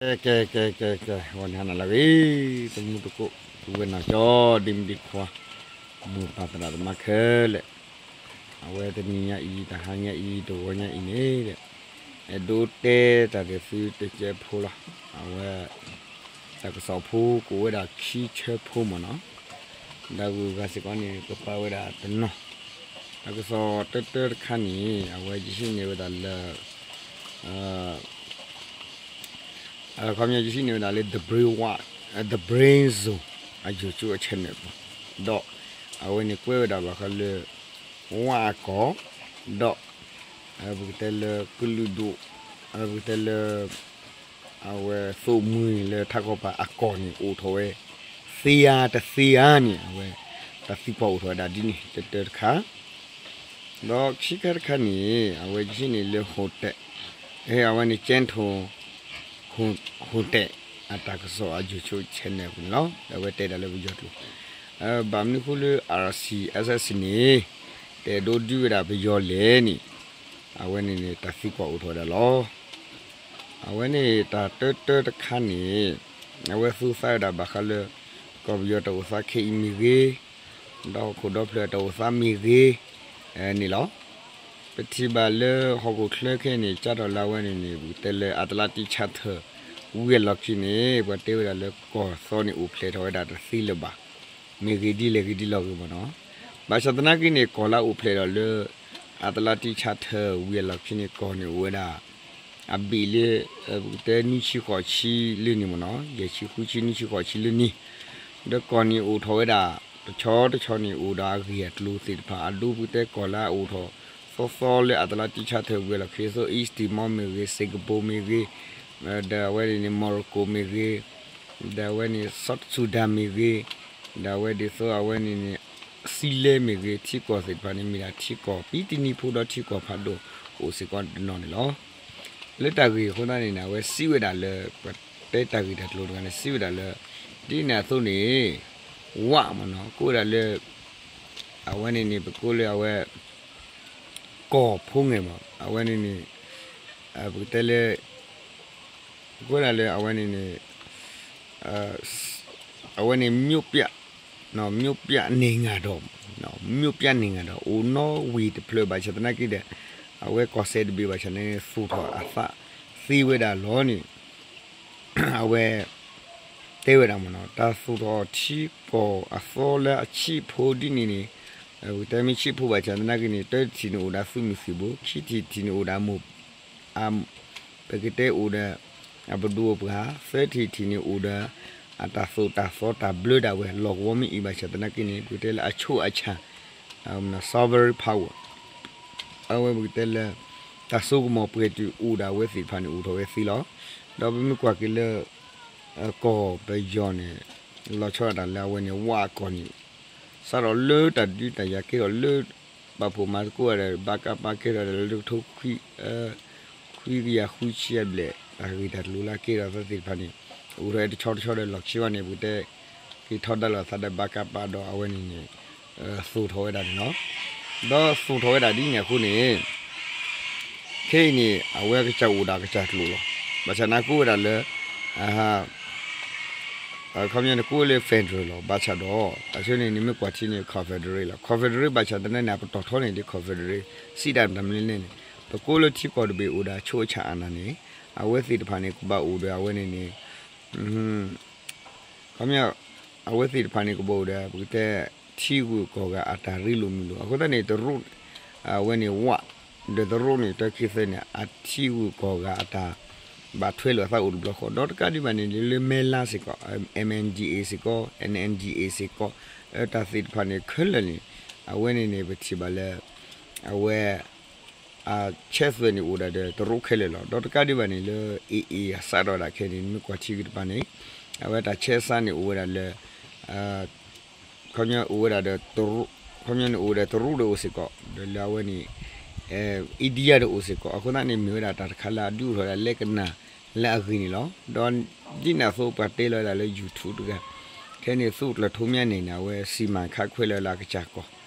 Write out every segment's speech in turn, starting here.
ကဲ ကဲ ကဲ ကဲ ကဲ ဂီၤနံၤဟါနၤလၢအဂ့ၤ တမူတကိး ပုၢ်ဝဲၢ်နီၢ်ကၠီ ဒ့မုၣ်ဒ့ခွါ မိၢ်ပၢ်သရၣ်သမါခဲလၢာ်, အဝဲတနံၤညါအံၤ တဟါညါအံၤ တဂီၤညါအံၤန့ၣ်ဒီး အဲၣ်ဒိးတဲတၢ်ဒီးသုတကဲဖိလီၤ. အဝဲ တၢ်ကစီၣ်ဖိကိးဝဲဒၣ်ခံဆၢဖိမ့ၢ်နီၤ, ဒီးဂုၤဂၤစ့ၢ်ကီးန့ၣ် ကပာ်ဝဲဒၣ်တနီၤ, တၢ်ကစီၣ်တၢတၢတခါန့ၣ် အဝဲယဟံးန့ၢ်ဝဲဒၣ်လၢ အခီပညီယဟံးန့ၢ်ဝဲဒၣ်လၢ The Brain One, The Brain Zone အ YouTube channel ပူၤ, ဒီးအဝဲန့ၣ်ကွဲးဝဲဒၣ်ဘၣ်ဃးလၢ ဝၣ်အကီၢ်, ဒီး ပကတဲလၢကလုာ်ဒူၣ်, ပကတဲလၢ အဝဲသိၣ်မှံၤလၢထးခီပၤအကီၢ်န့ၣ် အိၣ်ထီၣ်ဝဲ သ့ဧါတသ့ဧါန့ၣ် အဝဲ တၢ်သံကွၢ်အိၣ်ထီၣ်ဝဲဒၣ်ဒ်န့ၣ် တၢတၢတခါ ဒီးခံခါတခါန့ၣ် အဝဲယဟံးန့ၢ်လၢ hotel, အဝဲန့ၣ် Gentle Hotel အတၢ်ကစီၣ်အ YouTube channel ပူၤန့ၣ်လီၤ. အဝဲတဲဒၣ်လၢပယီၤကျိာ်, ဘၣ်မနုၤဃိလၢ RCSS န့ၣ် တအဲၣ်ဒိးဒုးဝဲဒၣ်ပယီၤလဲၣ်န့ၣ် အဝဲန့ၣ်န့ၣ် တၢ်သံကွၢ်အိၣ်ထီၣ်ဝဲဒၣ်လီၤ. အဝဲန့ၣ်တၢ်တၢတၢတခါန့ၣ် အဝဲသူသးဝဲဒၣ်ဘၣ်ဃးလၢ ကီၢ်ပယီၤတၢ်အိၣ်သးခဲအံၤမ့ၢ်ဂ့ၤ, ဒီးဟီၣ်ခိၣ်ဒီဖျၢၣ်တၢ်အိၣ်သးမ့ၢ်ဂ့ၤ န့ၣ်လီၤ. ပထံၣ်ဘၣ်လၢဟီၣ်ခိၣ်ချၢခဲအံၤန့ၣ် ကၢ်ထီၣ်လၢအဝဲန့ၣ်န့ၣ် ပကတဲလၢ Atlantic Charter ဝံၤအလီၢ်ခံန့ၣ် ပှၤတဲဝဲဒၣ်လၢကီၢ်သီန့ၣ်အိၣ်ဖျဲၣ်ထီၣ်ဝဲဒၣ်တသ့လၢၤဘၣ်, မ့ၢ်ဂ့ၤဒ်လဲၣ်ဂ့ၤဒ်လဲၣ်ဂ့ၤမ့ၢ်နီၤ. ဘၣ်ဆၣ်သနာ်က့န့ၣ် ကီၢ်လၢအအိၣ်ဖျဲၣ်ထီၣ်လၢ Atlantic Charter ဝံၤအလီၢ်ခံန့ၣ် ကီၢ်န့ၣ်အိၣ်ဝဲဒၣ် အဘ့ၣ်လၢ ပကတဲနွံဆံဃိးဆံလၢန့ၣ်မ့ၢ်နီၤ, ယဲၢ်ဆံဃုဆံ နွံဆံဃိးဆံလၢန့ၣ်, ဒီးကီၢ်န့ၣ်အိၣ်ထီၣ်ဝဲဒၣ် တဆီတဆီန့ၣ် အိၣ်ဒီးအဂ့ၢ်အကျိၤသ့ၣ်တဖၣ် အဒိပကတဲကီၢ်လၢအအိၣ်ထီၣ်သီသီလၢ Atlantic Charter ဝံၤအလီၢ်ခံ သိး East Timor မ့ၢ်ဂ့ၤ, Singapore မ့ၢ်ဂ့ၤ, ဒီးအဝဲန့ၣ်န့ၣ် Morocco မ့ၢ်ဂ့ၤ, ဒီးအဝဲန့ၣ် South Sudan မ့ၢ်ဂ့ၤ, ဒီးအဝဲဒ်သိးအဝဲန့ၣ်န့ၣ် စံလဲမ့ၢ်ဂ့ၤ ထံကီၢ်သ့ၣ်တဖၣ်န့ၣ် မ့ၢ်ဒၣ်ထံကီၢ်ပံတနံၤဖိဒီးထံကီၢ်ဖးဒိၣ်အိၣ်စ့ၢ်ကီးတနီၤန့ၣ်လီၤ. လၢတၢ်ဂ့ၢ်အဃိသတးန့ၣ် အဝဲစံးဝဲဒၣ်လၢ ပတဲတၢ်ဂ့ၢ်တၢ်ကျိၤတဂၤန့ၣ် စံးဝဲဒၣ်လၢ ဒ်န့ၣ်အသိးန့ၣ် ဝၣ်မ့ၢ်နီၤ ကိးဝဲဒၣ်လၢ အဝဲန့ၣ်န့ၣ် ပကိးလၢအဝဲ ကီၢ်ဖိငဲၢ်မး အဝဲန့ၣ်န့ၣ် ပကတဲလၢ ပကိးဒၣ်လၢအဝဲန့ၣ်န့ၣ် အဝဲန့ၣ် မြို့ပြ မြို့ပြနယ်ငါဒီး မြို့ပြနယ်ငါဒီး အိၣ်နီၣ်ဝံၤတဖျၢၣ်ဘၣ်ဆၣ်သနာ်က့ဒီး အဝဲကီၢ်စဲးတဘ့ၣ်ဘၣ်ဆၣ်န့ၣ် သူၣ်ထီၣ်အသးသ့ဝဲဒၣ်လီၤန့ၣ် အဝဲ တဲဝဲဒၣ်မ့ၢ်နီၤ တၢ်သူၣ်ထီၣ်ထံကီၢ်အသီလၢအဆံးဖိဒ်န့ၣ်န့ၣ် ပကတဲမ့ၢ်ဆံးဖိဘၣ်ဆၣ်သနာ်က့န့ၣ် တၢတထံၣ်န့ၣ်အိၣ်ဒီးသုးမုၢ်သံၣ်ဘိ ခံထံၣ်တထံၣ်န့ၣ်အိၣ်ဒီးအမိၢ် ပကတဲအိၣ်ဒီး အပဒိၣ်အပှၢ် သၢထံၣ်တထံၣ်န့ၣ်အိၣ်ဒီး အတၢ်သိၣ်တၢ်သီတၢ်ဘျၢဒၣ်ဝဲ လီၢ်ကဝီၤမ့ၢ်အံၤဘၣ်ဆၣ်သနာ်က့န့ၣ် ပကတဲလၢအဆိအဆၣ် sovereign power အဝဲပကတဲလၢ တၢ်စိကမီၤပှဲၤတုာ်အိၣ်ဒၣ်ဝဲသ့ၣ်တဖၣ်န့ၣ် အိၣ်ထီၣ်ဝဲသ့လီၤ. ဒီးပမ့ၢ်ကွၢ်က့ၤလၢ ကီၢ်ပယီၤန့ၣ် လီၤဆီဒၣ်တၢ်လၢအဝဲန့ၣ်ဝၣ်အကီၢ်န့ၣ် စးထီၣ်လၢတၢ်ဒုးတၢ်ယၤကဲထီၣ်လၢ ပာ်ဖှိၣ်မၤသကိးဒီး ဘၣ်ကးပာ်ကဲထီၣ်ဒီးလၢတကထိခွံ ခွံကယၤဃုဆံအဘျဲၣ် တၢ်ဂ့ၢ်တၢ်ကျိၤလၢကဲထီၣ်သ့ၣ်တဖၣ်န့ၣ် အိၣ်ထီၣ်ဝဲတဆီတဆီဒီးလီၢ်ခံဝဲန့ၣ် ပကတဲ က့ၤထီဒါလိာ်သးဒီးဘၣ်ကးပာ်ဒီးအဝဲန့ၣ်န့ၣ် သူၣ်ထီၣ်ဝဲဒၣ်န့ၣ်လီၤ. ဒီးသူၣ်ထီၣ်ဝဲဒၣ်ဒ်န့ၣ်အဃိန့ၣ် ခဲအံၤန့ၣ် အဝဲကစၢ်အိၣ်ဒၣ်ကစၢ်ကျိာ်လီၤ. ဘၣ်ဆၣ်နကိးဝဲဒၣ်လၢ အခီပညီန့ၣ်ကိးဝဲလၢ federal လီၤ. ဘၣ်ဆၣ်ဒီး တၢ်ဆိန့ၣ် နမ့ၢ်ကွၢ်ထံန့ၣ် confederate လီၤ. Confederate ဘၣ်ဆၣ်သနာ်န့ၣ် အပတီၢ်ထီန့ၣ်ဒ် confederate စံးတၢ်မတၤမနုၤလဲၣ်န့ၣ် ပကိးလၢထံကီၢ်တဘ့ၣ်အိၣ်ဒီးအဆိအဆၣ်အနၢ်န့ၣ် အဝဲသ့ၣ်တဖၣ်န့ၣ် ကဘၣ်အိၣ်ဒီးအဝဲန့ၣ်န့ၣ် ခီပညီ အဝဲသ့ၣ်တဖၣ်န့ၣ် ကဘၣ်အိၣ်ဒီး ပကတဲ ထံဂုၤကီၢ်ဂၤအတၢ်ရ့လိာ်မုာ်လိာ် အဃိသတးန့ၣ် တရူး အဝဲန့ၣ်ဝး ဒီးတရူးန့ၣ် တၢ်ခံသၢန့ၣ် အထံဂုၤကီၢ်ဂၤအတၢ် ဘၣ်ထွဲလိာ်အသးအိၣ်တဘျီဃီ ဒီးတကးဒံးဘၣ်န့ၣ် လၢ လၢမဲလါစ့ၢ်ကီး M N D A စ့ၢ်ကီး N N D A စ့ၢ်ကီး တၢ်သ့ၣ်တဖၣ်န့ၣ် ခဲလၢာ်န့ၣ် အဝဲန့ၣ်န့ၣ် ပထံၣ်ဘၣ်လၢ အဝဲ အဆဲးသွဲၣ်န့ၣ်အိၣ်ဒၣ်ဒီးတရူးခဲလၢာ်လီၤ. ဒီးတကးဒံးဘၣ်န့ၣ်လၢ AA အစးထီၣ်ဝဲဒၣ်ခဲအံၤန့ၣ် မ့ၢ်ကွၢ်ထံဂ့ၤတပၤန့ၣ် အဝဲတၢ်ဆဲးစးန့ၣ်အိၣ်ဝဲဒၣ်လၢ ခီပညီအိၣ်ဝဲဒၣ်ဒီးတရူး ခီပညီန့ၣ်အိၣ်ဝဲဒၣ်တရူးဒီးအိၣ်စ့ၢ်ကီး ဒီးလၢအဝဲန့ၣ် India ဒီးအိၣ်စ့ၢ်ကီး အဃိသတးန့ၣ် မ့ၢ်ဝဲဒၣ်တၢ်တခါလၢအဒုးအိၣ်ထီၣ်ဝဲဒၣ်လၢကနၣ်လၢအဂ့ၢ်န့ၣ်လီၤ. ဒီးဒ်န့ၣ်အသိးပှၤတဲလီၤဝဲဒၣ်လၢ YouTube တဂၤ ခဲန့ၣ် သုးကျၢၢ်ထိးမၠါန့ၣ်န့ၣ် အဝဲစံးမၤခါခွဲးလီၤလၢအကစၢ်ကီၢ်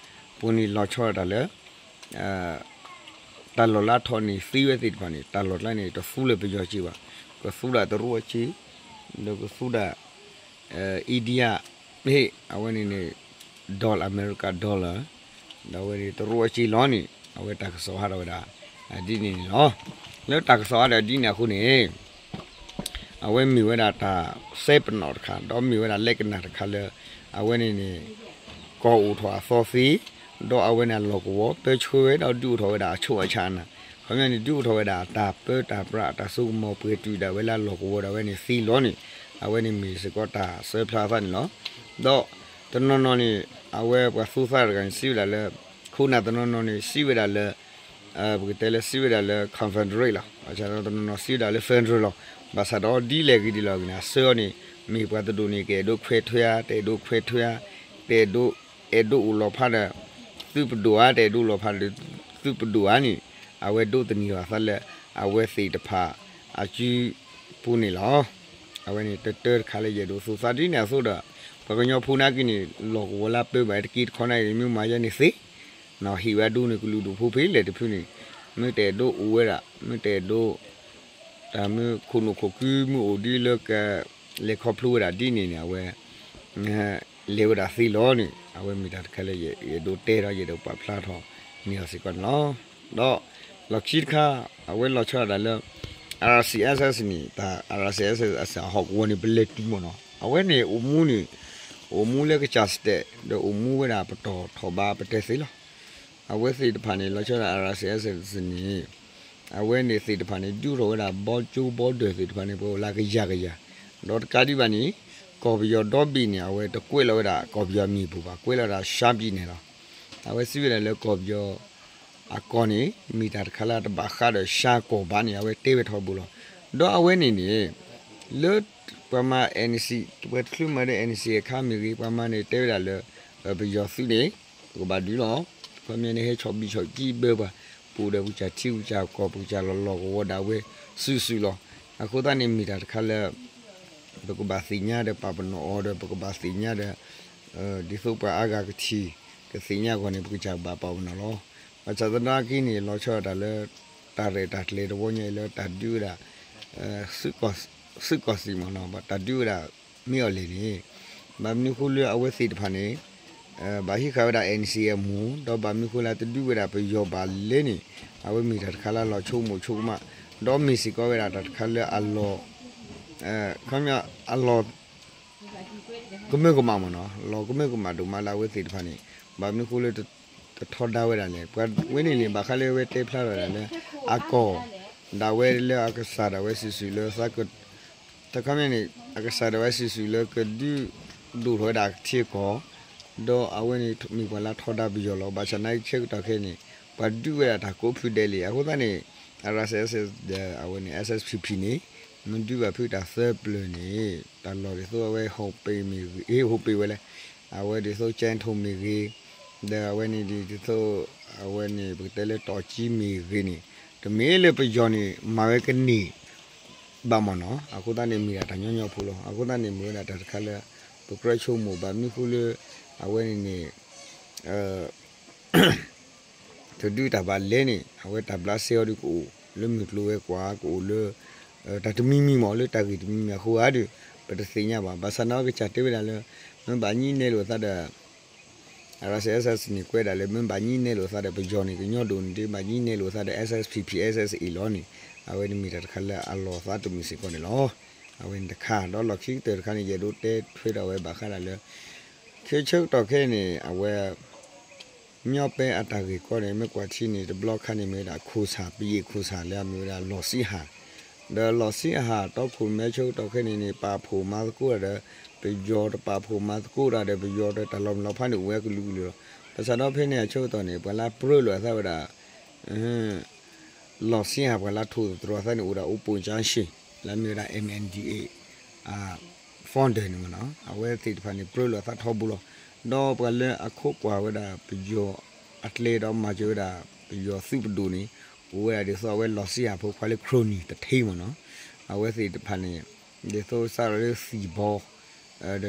ပူၤန့ၣ်လီၤဆီဒၣ်တၢ်လၢ တၢ်လီၢ်လၢအထီၣ်န့ၢ်သ့ဝဲသ့ၣ်တဖၣ်န့ၣ် တၢ်လီၢ်ကျါန့ၣ် တသူလၢပယီၤက့ဘၣ်. ကသူဒၣ်တရူးအက့, ဒီးကသူဒၣ် India ဟ့ၣ် အဝဲန့ၣ်န့ၣ် dollar, America dollar, ဒီးအဝဲန့ၣ်တရူးအက့လီၤန့ၣ် အဝဲတၢ်ကစီၣ်ဟးထီၣ်ဝဲဒၣ် ဒ်န့ၣ်န့ၣ်လီၤ. လၢတၢ်ကစီၣ်ဟးထီၣ်ဒ်န့ၣ်အဃိန့ၣ် အဝဲမ့ၢ်ဝဲဒၣ်တၢ်စဲပနီၣ်တခါ ဒီးမ့ၢ်ဝဲဒၣ်လၢကနၣ်တခါလၢ အဝဲန့ၣ်န့ၣ် ကီၢ်အိၣ်ထီၣ်အသီသ့, ဒီးအဝဲန့ၣ်အလီၢ်ကဝီၤ ပၢဆှၢဝဲဒီးဒုးအိၣ်ထီၣ်ဝဲဒၣ်အဆိကတၢၢ်အနၢ်, ခီပညီန့ၣ် ဒုးအိၣ်ထီၣ်ဝဲဒၣ်အတၢ်ပၢတၢ်ပြး အတၢ်ဆိကမိၣ်ပှဲၤတုာ်ဒၣ်ဝဲလၢအလီၢ်ကဝီၤဒၣ်ဝဲန့ၣ်သ့လီၤန့ၣ် အဝဲန့ၣ်မ့ၢ်စ့ၢ်ကီးတၢ်စၢဖျါအသးန့ၣ်လီၤ. ဒီးတနီၤနီၤန့ၣ် အဝဲပှၤသူသးတဂၤန့ၣ် စံးဝဲဒၣ်လၢ ခိၣ်နၢ်တနီၤနီၤန့ၣ် စံးဝဲဒၣ်လၢ ပကတဲလၢစံးဝဲဒၣ်လၢ confederate လီၤ. ဘၣ်ဆၣ်ဒီးတနီၤနီၤစံးဝဲဒၣ်လၢ federal လီၤ. ဘၣ်ဆၣ်ဒီးဒ်လဲၣ်ဂ့ၤဒ်လဲၣ်ဂ့ၤန့ၣ် အဆၢအီၤန့ၣ် မ့ၢ်ပှၤတဒိၣ်န့ၣ် ကအဲၣ်ဒိးခွဲးထွဲဧါ, တအဲၣ်ဒိးခွဲးထွဲဧါ, တအဲၣ်ဒိး အဲၣ်ဒိးအိၣ်လီၤဖးဒီး သုးပဒိၣ်ဧါ, တအဲၣ်ဒိးအိၣ်လီၤဖးဒီး သုးပဒိၣ်ဧါန့ၣ် အဝဲဒိးသန့ၤအသးလၢ အဝဲသ့ၣ်တဖၣ်အစုပူၤန့ၣ်လီၤ. အဝဲန့ၣ်တတၢတခါလၢယအဲၣ်ဒိးသူသးဒ်န့ၣ်အသိးဒီး ပှၤကညီဖိနာ်က့န့ၣ် လီၢ်ကဝီၤလၢပၢဘၣ်တက့ၢ်တခီနာ်က့န့ၣ် မ့ၢ်မၤယဲန့ၣ်သ့ ဟ့ၣ်ဝဲဒိန့ၣ် ကလုာ်ဒူၣ်ဖိဖဲလဲၣ်တဖုန့ၣ် မ့ၢ်တအဲၣ်ဒိးအိၣ်ဝဲဒၣ် မ့ၢ်တအဲၣ်ဒိး တၢ်မ့ၢ်ခိၣ်နူာ်ခိၣ်ကုမ့ၢ်အိၣ်ဒ်လၢက လဲၤခီဖျိဝဲဒၣ်ဒ်န့ၣ်န့ၣ် အဝဲ လဲၤဝဲဒၣ်သ့လီၤန့ၣ် အဝဲမ့ၢ်တၢ်တခါလၢယအဲၣ်ဒိးတဲဒီးယအဲၣ်ဒိးပာ်ဖျါထီၣ်န့ၢ်အီၤစ့ၢ်ကီးန့ၣ်လီၤ. ဒီးလီၢ်ခံတခါ အဝဲလီၤဆီဒၣ်တၢ်လၢ RCSS န့ၣ် တၢ် RCSS အဟီၣ်ကဝီၤန့ၣ် ပလဲၤတုၤမ့ၢ်နီၤ အဝဲန့ၣ်အိၣ်မူန့ၣ် အိၣ်မူလၢကစၢ်စတဲး ဒီးအိၣ်မူဝဲဒၣ်ပတီၢ်ထီၣ်ဘါပတဲသ့လီၤ. အဝဲသ့ၣ်တဖၣ်န့ၣ် လီၤဆီဒၣ် RCSS န့ၣ် အဝဲန့ၣ်သ့ၣ်တဖၣ်န့ၣ် ဒုးထီၣ်ဝဲဒၣ်ဘီကၠိဘီဒၢးသ့ၣ်တဖၣ်န့ၣ် ပှၤအိၣ်လၢကယၤကယၤ ဒီးတကးဒံးဘၣ်န့ၣ် ကီၢ်ပယီၤဒီဘ့ၣ်န့ၣ် အဝဲတကွဲးလီၤဝဲဒၣ်ကီၢ်ပယီၤမံၤပူၤဘၣ် ကွဲးလီၤဝဲဒၣ် ရှမ်းပြည်နယ် လီၤ. အဝဲစံးဝဲဒၣ်လၢကီၢ်ပယီၤ အကီၢ်န့ၣ် မ့ၢ်တၢ်တခါလၢတဘၣ်ဃးဒီးရှမ်းကီၢ်ဘၣ်န့ၣ် အဝဲတဲဝဲထီဘိလီၤ. ဒီးအဝဲန့ၣ်န့ၣ် လၢပှၤမၤ NCA ပှၤတချုးမၤဒီး NCA အခါမ့ၢ်ဂ့ၤ ပှၤမၤန့ၣ်တဲဝဲဒၣ်လၢ ပယီၤသုးန့ၣ် ပကဘၣ်ဒုးလီၤ. ခီပညီန့ၣ် ဟဲဆီၣ်ဘံၣ်ဆီၣ်ကံဘၢပှၤ ပအိၣ်ဒီးပကစၢ်ထံပကစၢ်ကီၢ် ပကစၢ်လီၢ်လီၢ်ကဝီၤဒၣ်ဝဲစုာ်စုာ်လီၤ. အဃိသတးန့ၣ် မ့ၢ်တၢ်တခါလၢ ပကဘၣ်သ့ၣ်ညါဒီးပာ်ပနီၣ်အီၤဒီး ပကဘၣ်သ့ၣ်ညါဒီး ဒ်သိးပှၤအါဂၤကထံၣ် ကသ့ၣ်ညါအဂီၢ်န့ၣ် ပကစၢ်ဘၣ်ပာ်ပနီၣ်လီၤ. ဘၣ်ဆၣ်သနာ်က့န့ၣ် လီၤဆီဒၣ်တၢ်လၢ တၢ်ရဲၣ်တၢ်ကျဲၤတဝီညါအံၤလၢတၢ်ဒုးဝဲဒၣ် သုးကီၢ်စံၣ်မ့ၢ်နီၤ တၢ်ဒုးဝဲဒၣ်မ့ၢ်အီၤလဲၣ်န့ၣ် ဘၣ်မနုၤဃိလၢအဝဲသ့ၣ်တဖၣ်န့ၣ် ဘၣ်ဟံးဃာ်ဝဲဒၣ် NCA အမူး ဒီးဘၣ်မနုၤဃိလၢတဒုးဝဲဒၣ်ပယီၤဘၣ်လဲၣ်န့ၣ် အဝဲမ့ၢ်တၢ်တခါလၢအလီၤဆိကမိၣ်ဆိကမး ဒီးမ့ၢ်စ့ၢ်ကီးဝဲဒၣ်တၢ်တခါလၢအလီၤ ခီပညီ အလီၤ ကမၢကမၣ်မ့ၢ်နီၤ လီၤကမၢကမၣ်ဒိၣ်မးလၢအဝဲသ့ၣ်တဖၣ်န့ၣ် ဘၣ်မနုၤဃိလၢ တထီဒါဝဲဒၣ်လဲၣ်. ပှၤဝဲန့ၣ်န့ၣ် ဘၣ်ဃးလၢအဝဲတဲဖျါထီၣ်ဒၣ်လၢ အကီၢ် ဒၣ်ဝဲလၢအကစၢ်ဒၣ်ဝဲစုာ်စုာ်လၢ တခီပညီန့ၣ် အကစၢ်ဒၣ်ဝဲစုာ်စုာ်လၢကဒုးဒိၣ်ထီၣ်ဝဲဒၣ်အထံအကီၢ် ဒီးအဝဲန့ၣ်မ့ၢ်ပှၤလၢထီဒါပယီၤလီၤ. ဘၣ်ဆၣ်နာ်က့ဆၢကတီၢ်ခဲအံၤန့ၣ် ပှၤဒုးဝဲဒၣ်တၢ်ကိးဖုဒဲးလံ. အဃိသတးန့ၣ် RCSS ဒီးအဝဲန့ၣ် SSPP န့ၣ် မ့ၢ်ဒုးဘၣ်ဖုတၢ်သၢပျၢၤန့ၣ် တၢ်လီၢ်ဒ်သိးအဝဲဟူးပ့ၤမ့ၢ်ဂ့ၤ ဟူးပ့ၤဝဲလဲၣ်. အဝဲဒ်သိးကၠဲးထိၣ်မ့ၢ်ဂ့ၤ ဒီးအဝဲန့ၣ်ဒ်သိး အဝဲန့ၣ်ပကတဲလၢတီၢ်ကံမ့ၢ်ဂ့ၤန့ၣ် တမ့ၢ်လၢပယီၤန့ၣ် မၤဝဲကန့ၢ် ဘၣ်မ့ၢ်နီၤ. အဃိသတးန့ၣ်မ့ၢ်ဒၣ်တၢ်ညီညီဖိလီၤ. အဃိသတးန့ၣ်မ့ၢ်ဝဲဒၣ်တၢ်တခါလၢ ပကြၢးဆိကမိၣ်ဘၣ်မနုၤဃိလၢ အဝဲန့ၣ်န့ၣ် တဒုးတၢ်ဘၣ်လဲၣ်န့ၣ် အဝဲတၢ်ဘျးစဲအီၤဒုးကအိၣ်လၢမုၢ်ကျိၤဝဲၤကွာ် ကအိၣ်လၢ တၢ်တမံၤမံၤမ့ၢ်လၢတၢ်ဂ့ၢ်တမံၤမံၤအဃိဧါဒီး ပတသ့ၣ်ညါဘၣ်. ဘၣ်ဆၣ်နာ်က့ကစၢ်တဲဝဲဒၣ်လၢ မ့ၢ်ဘၣ်ညံနဲလိာ်သးဒီး RCSS န့ၣ်ကွဲးဒၣ်လၢ မ့ၢ်ဘၣ်ညံနဲလိာ်သးဒီးပယီၤန့ၣ် ကညီဒိၣ်န့ၣ် ဒ်ဘၣ်ညံနဲလိာ်သးဒီး SSPP SSA လီၤန့ၣ် အဝဲန့ၣ်မ့ၢ်တၢ်တခါလၢအလီၤသးတမုာ်စ့ၢ်ကီးန့ၣ်လီၤ. အဝဲန့ၣ်တခါ ဒီးလီၢ်ခံကတၢၢ်တခါန့ၣ် ယအဲၣ်ဒိးတဲထွဲဒီးအဝဲဘၣ်ဃးဒၣ်လၢ ခဲဆၢကတီၢ်ခဲအံၤန့ၣ် အဝဲ မညီပဲအတၢ်ဂ့ၢ်ကီန့ၣ် မ့ၢ်ကွၢ်ထံန့ၣ် တဘျီခါန့ၣ် မ့ၢ်ဝဲဒၣ်ခိၣ်ဆၣ် ပယ့ၣ်ခိၣ်ဆၣ်လၢအမ့ၢ်ဝဲဒၣ်လီၢ်ဆံးဟး ဒီးလီၢ်ဆံးအဟးတီခိၣ်မဲဆၢကတီၢ်ခဲအံၤန့ၣ် ပာ်ဖှိၣ်မၤသကိးတၢ်ဒီး ပယီၤ တပာ်ဖှိၣ်မၤသကိးတၢ်ဒီးပယီၤဒီး တၢ်လီၤမုၢ်လီၤဖးန့ၣ် အိၣ်ဝဲကလုာ်ကလုာ်လီၤ. ဘၣ်ဆၣ်ဒီးဖဲန့ၣ်အဆၢကတီၢ်န့ၣ် ပှၤလၢပြၢလိာ်အသးဝဲဒၣ် လီၢ်ဆံးဟး ပှၤလၢထိၣ်သတြီၤအသးန့ၣ် အိၣ်ဒၣ်အိၣ်ပိာ်ကၠါရှ့ၣ် လၢအမ့ၢ်ဝဲဒၣ် MNDAA founder န့ၣ်မ့ၢ်နီၤ အဝဲသ့ၣ်တဖၣ်န့ၣ် ပြၢလိာ်အသးထီဘိလီၤ. ဒီးပှၤလၢအခိးကွၢ်ဝဲဒၣ်ပယီၤအကျဲဒီးမၤစၢၤဝဲဒၣ် ပယီၤသုးပဒိၣ်န့ၣ် အိၣ်ဝဲဒၣ်ဒ်သိးအဝဲလီၢ်ဆံးဟးဖိခွါလၢ ခရိၣ်နံၣ်တထံမ့ၢ်နီၤ အဝဲသ့ၣ်တဖၣ်န့ၣ် ဒ်သိးစးထီၣ်လၢသံၣ်ဘီ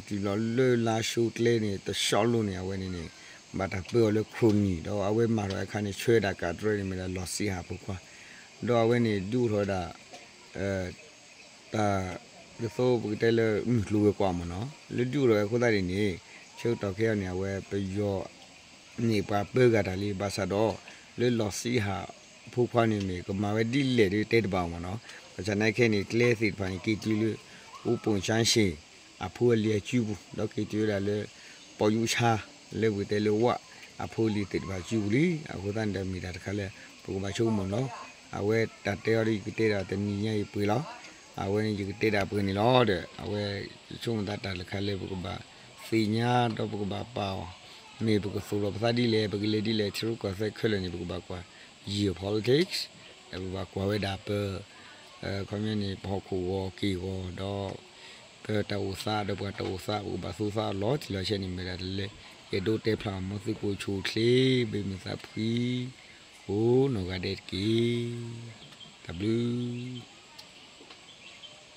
ဒီးတုၤလီၤလၢလါၡိကျဲန့ၣ် တဆီလိၤန့ၣ် အဝဲန့ၣ်န့ၣ် ဘၣ်တၢ်ပၢအီၤလၢခရိၣ်နံၣ် ဒီးအဝဲမၤထီၣ်အခါန့ၣ် ဆှၢဒၣ်ကးတရၢန့ၣ် မ့ၢ်ဒၣ်လီၢ်ဆံးဟးဖိခွါ ဒီးအဝဲန့ၣ်ဒုးအိၣ်ထီၣ်ဝဲဒၣ် တၢ်ဒ်သိးပကတဲလၢမုၢ်ကျိၤဝဲၤကွာ်မ့ၢ်နီၤ လၢဒုးအိၣ်ထီၣ်ဝဲအဃိသတးန့ၣ်န့ၣ် ဆၢကတီၢ်ခဲအံၤန့ၣ် အဝဲပယီၤန့ၣ်ပှၤပၢဂၤတၢ်လံ ဘၣ်ဆၣ်ဒီး လၢလီၤစံးဟးဖိခွါန့ၣ်မ့ၢ်ကမၤဝဲဒ်လဲၣ်ဒီးတဲတဘၣ်အီၤမ့ၢ်နီၤ. ဘၣ်ဆၣ်နာ်ခဲအံၤန့ၣ် ကျဲသ့ၣ်တဖၣ်န့ၣ် က့ၤတုၤလၢ ဦးဖုန်းချမ်းရှင် အဖိအလံၤအစုပူၤ ဒီးက့ၤတုၤဝဲဒၣ်လၢ ပီယူးဆါ လၢပကတဲလၢဝၣ် အဖိအလံၤသ့ၣ်တဖၣ်စုပူၤလံ. အဃိသတးန့ၣ်ဒီးမ့ၢ်တၢ်တခါလၢ ပကဘၣ်ဆိကမိၣ်လီၤ. အဝဲတၢ်တဲအီၤဒီးယကတဲဒၣ်တနံၤညါအံၤပှဲၤလီၤ. အဝဲန့ၣ်ယကတဲဒၣ်ပှဲၤန့ၣ်လီၤဒီး အဝဲဆိကမိၣ်သးတၢ်တခါလၢပကဘၣ်သ့ၣ်ညါဒီးပကဘၣ်ပာ်အီၤ မ့ၢ်ပကသိၣ်လိပသးဒ်လဲၣ် ပကလဲၤဒ်လဲၣ် ထံရူၢ်ကီၢ်သဲးခဲလၢာ်န့ၣ် ပကဘၣ်ကွၢ် geopolitics ဒီးပကဘၣ်ကွၢ်ဝဲဒၣ်ပ ခီပညီန့ၣ် ပဟီၣ်ခိၣ်ဂီၤက့ၢ်ဂီၤဒီး ပတၢ်အိၣ်သးဒီးပှၤတၢ်အိၣ်သး ပကဘၣ်သူသးအလီၤတံၢ်လီၤဆဲးန့ၣ် မ့ၢ်ဒၣ်တၢ်လၢ ယအဲၣ်ဒိးတဲဖျါအီၤ မ်သုကအိၣ်ဆူၣ်အိၣ်ချ့ ဘၣ်မုာ်သးဖှံ ကိးနီၢ်ဂၤဒဲးတက့ၢ်. တၢ်ဘျုး